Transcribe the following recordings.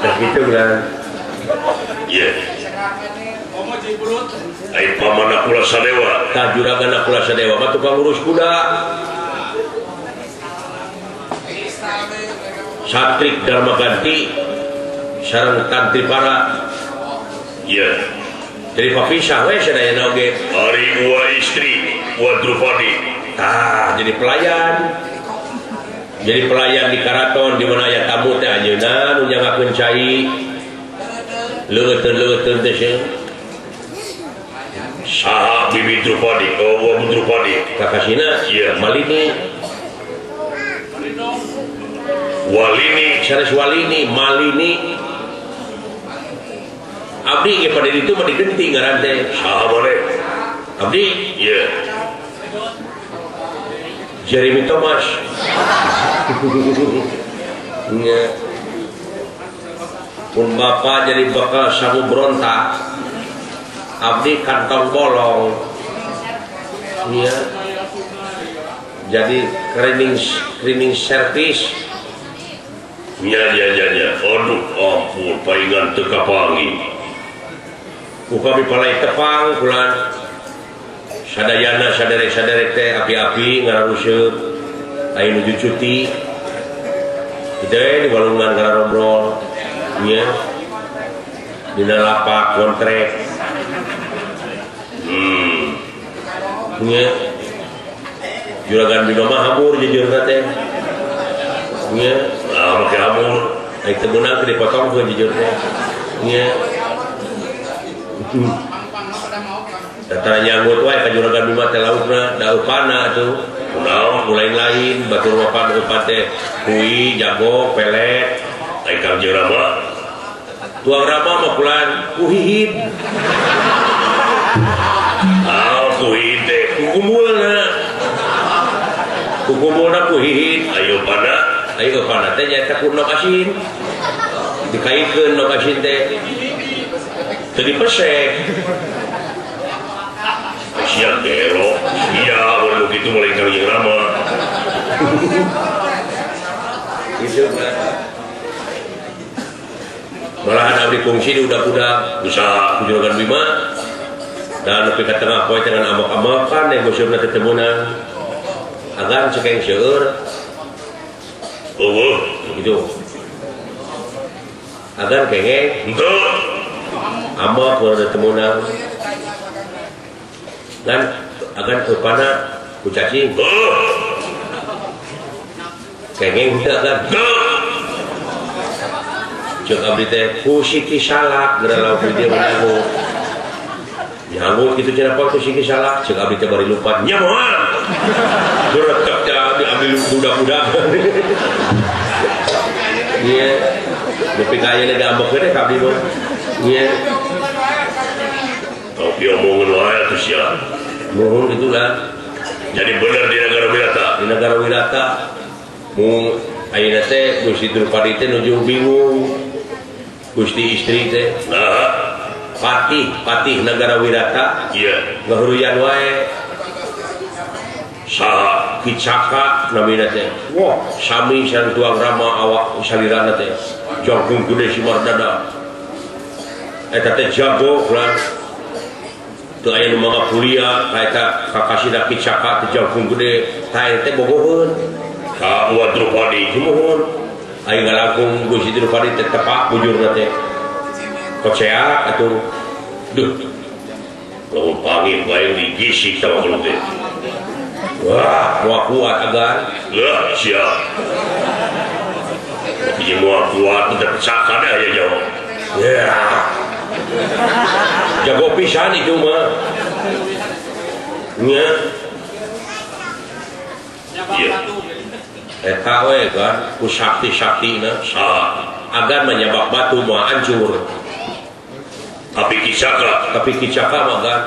Nah gitu kan. Iya. Ai paman Nakula Sadewa. Tah juragan Nakula Sadewa mah tukang urus kuda. Satrik Dharma Ganti sareng Tantri para. Iya. Jadi papisah we sadayana oge. Ari wa istri wa Drupadi. Tah jadi pelayan. Jadi pelayan di karaton di mana aya tamu teh anjeunna nu nyangakeun cai. Leuteun-leuteun teh sieun. Saha bibi Drupadi? Oh, wa Drupadi. Kakasina Iya. Malini. Walini sanes Walini, Malini. Abdi ge pada ditu mah digenti ngaran teh. Saha boleh? Abdi? Iya. Jeremy Thomas. Nya. Pun bapak jadi bakal sangu berontak. Abdi kantong bolong. Nya. Jadi cleaning service. Nya nya nya nya. Aduh ampun paingan teu kapangi. Ku kami palai tepang kulan sadayana saderek-saderek teh api-api ngararuseut aya nuju cuti kitu we di walungan ngararobrol nya dina lapak kontrek nya juragan Bima mah hambur jujurna teh nya ah make hambur ai teu meunang teu dipotongkeun jujur teh nya. Datara nyanggut wae ka juragan Bima teh laukna da eupana atuh. Kunaon ku lain-lain batur mapan eupan teh kui, jago, pelet. Ai Kang Jeung Rama? Tuang Rama mah kulan kuhihid. Ah, kuhihid teh kukumulna. Kukumulna kuhihid. Ayo pana? Ayo eupana teh nyaeta ku endog asin. Dikaitkeun endog asin teh. Teu dipesek. Sia gelo. Sia mun kitu mulai Kang Jeung Rama. Gitu kan. Malahan abdi kungsi di udak-udak usaha ku Juragan Bima. Dan nepi ka tengah poe dengan amak-amakan yang gosipna teh teu meunang. Agan cekeng seueur. Eueuh gitu. Agan kengeng henteu. Amak mun teu meunang. Dan agan eupana ku cacing. Heuh. Kengeng henteu agan. Henteu. Ceuk abdi teh ku siki salak geura lauk di dieu menyangut. Nyangut kitu cenah ku siki salak ceuk abdi teh bari lupat. Nya moal. Beretek teh abdi abdi budak-budak. Nya. Nepi ka ayeuna diambekeun teh ka abdi mah. Nya. Tapi omongan wae atuh sia. Nuhun kitu lah. Jadi bener di negara Wirata. Di negara Wirata. Mung ayeuna teh Gusti Drupadi teh nuju bingung. Gusti istri teh. Nah. Patih, patih negara Wirata. Iya. Ngahuruyan wae. Saha Kicaka namina teh. Wah, sami sareng tuang Rama awak salirana teh. Jangkung gede si Mardada. Eta teh jago lan. Teu aya nu mangga kuliah ka eta kakasina Kicaka teh jangkung gede. Tah eta teh bogoheun. Ka wa Drupadi sumuhun. Aing ngalangkung Gusti Drupadi teh tepak bujurna teh. Koceak atuh. Duh. Lamun panggih bae digisik sama kulo teh. Wah, moal kuat agan. Lah, sia. Ieu moal kuat teh pecaka deh aya jauh. Ya. Jago pisan itu mah. Nya. Iya. Eta we kan ku sakti-saktina saha agan menyabak batu moal hancur. Tapi Kicaka, tapi Kicaka mah kan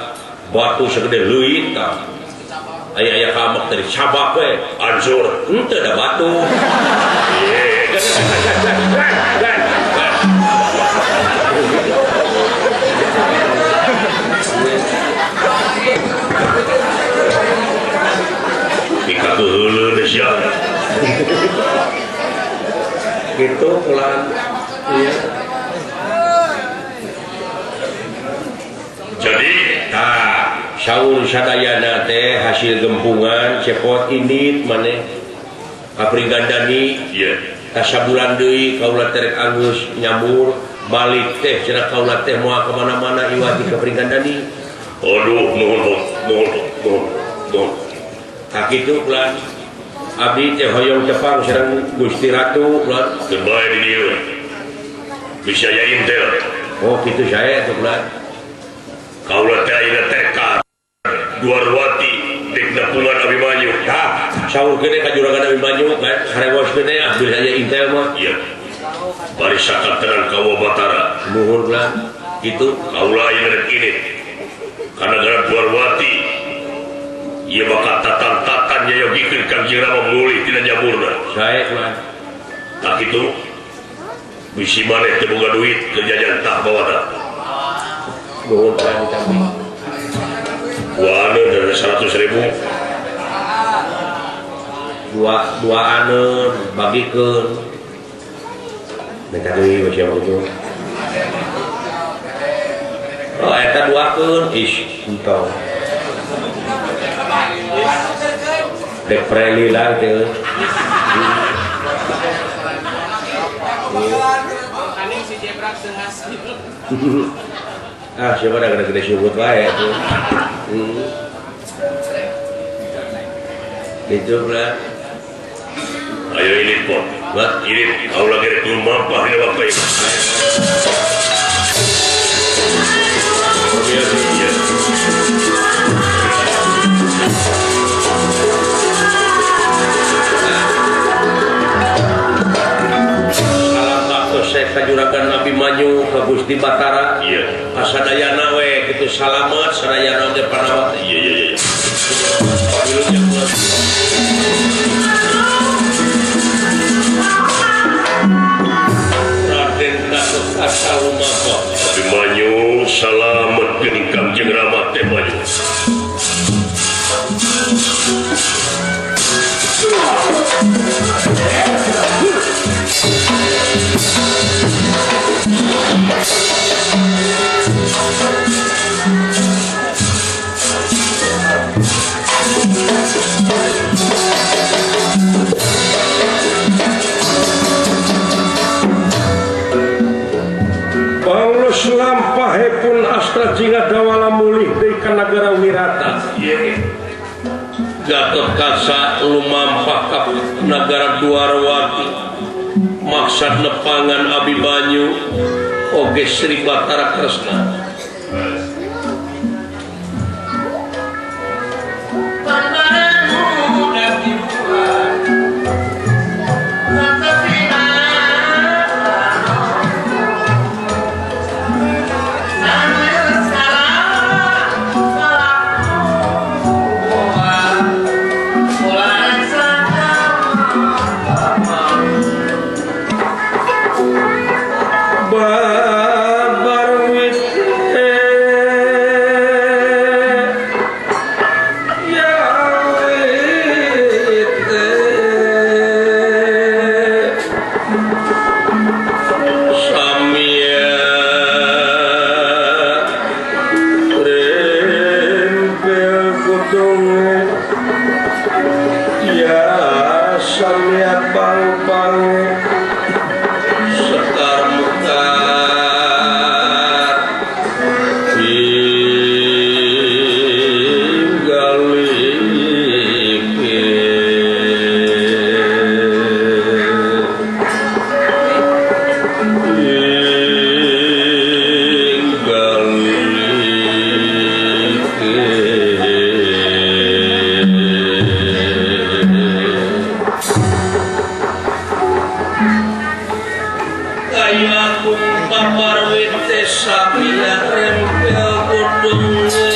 batu segede leuit tah. Aya-aya kamak teh dicabak we, hancur. Henteu da batu. Pika keuheuleuh teh sia. Gitu pulang. Iya. Jadi tah saur sadayana teh hasil gempungan cepot indit maneh ka Pringgandani ieu kasabulan deui kaula terek anggeus nyambur balik teh cenah kaula teh moal ka mana-mana iwati ka Pringgandani. Aduh nuhun nuhun nuhun nuhun. Tah kitu ulah abdi teh hoyong tepang sareng Gusti Ratu ulah teu bae di dieu. Bisa aya intel. Oh kitu sae atuh ulah. Kaula teh ayeuna teh ka Dwarwati dek nepungan Abimanyu. Tah, saur gede ka juragan Abimanyu kan harewos gede ah bisa aya intel mah. Iya. Bari sakantenan ka Batara. Nuhun ulah kitu kaula ayeuna rek init. Kana gara Dwarwati ieu bakal tatan-tatan nyayogikeun Kangjeng Rama mulih tina nyamurna. Sae ulah. Tah kitu bisi maneh teu boga duit keur jajan tah bawa. Nuhun ulah ditampi. Dua ane dari 100.000. Dua ane bagikeun. Minta deui we sia mah. Oh eta duakeun ish entong. Dek preli lah teh. Ah siapa dah gede-gede syukur wae tuh. Itu lah. Ayo ini pot. Buat ini kau lagi rek lumampah dina waktu ieu. Iya. Salam bakto saya ka juragan Abimanyu ka Gusti Batara. Iya. Kasadayana we kitu salamet sadayana oge panawa. Iya iya iya. Raden Gatot Kaca lumampah. Abimanyu salamet geuning Kangjeng Rama teh maju. Paulus lampahipun Astra Jingga Dawala mulih deui ka nagara Wirata. Gatot Kaca lumampah ka nagara Dwarwati maksad nepangan Abimanyu oge Sri Batara Kresna. Rempel kudung.